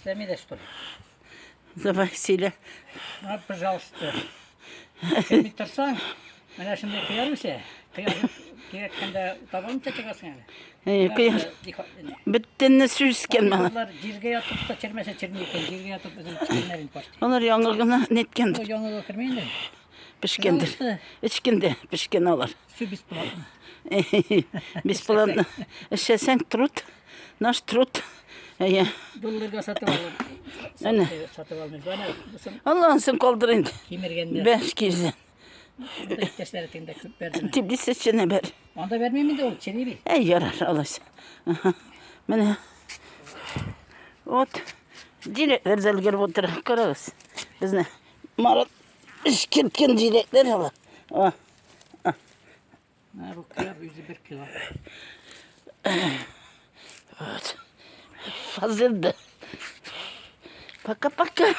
Эшләми дә, что ли? Давай, сөйлә. На, пожалуйста. Керми торсаң, менә шундый кыяр үсә. Кыяр кирәккәндә табалмыйча чыгасың әле. Э, кыяр. Бөтенне сүскән мала. Алар җиргә ятып та чермәсә черми икән, җиргә ятып үзен пешкәннәр инде почти. Алар яңа гына неткәндер. Яңа керми инде. Пешкәндер. Эчкәндә пешкән алар. Все бесплатно. Бесплатно. Эшләсәң труд, наш труд. Әйе. Долларга сатып алып. Әнә. Сатып алмыйм. Әнә, бусын Аллаһын калдыр инде. кимергәннәр. Бәш кирзен. Иптәшләре тегендә күп бәрде. Теплица эченә бәр. Анда бәрмим инде ул, чери бит. Әй, ярар, алайса. Аһа. Менә. Вот. Җиләкләр дә өлгереп утыра. Карагыз. Безне Марат эшкәрткән җиләкләр алар. А. Менә бу кыяр үзе бер кило. Вот. Фазенда. Пока-пока.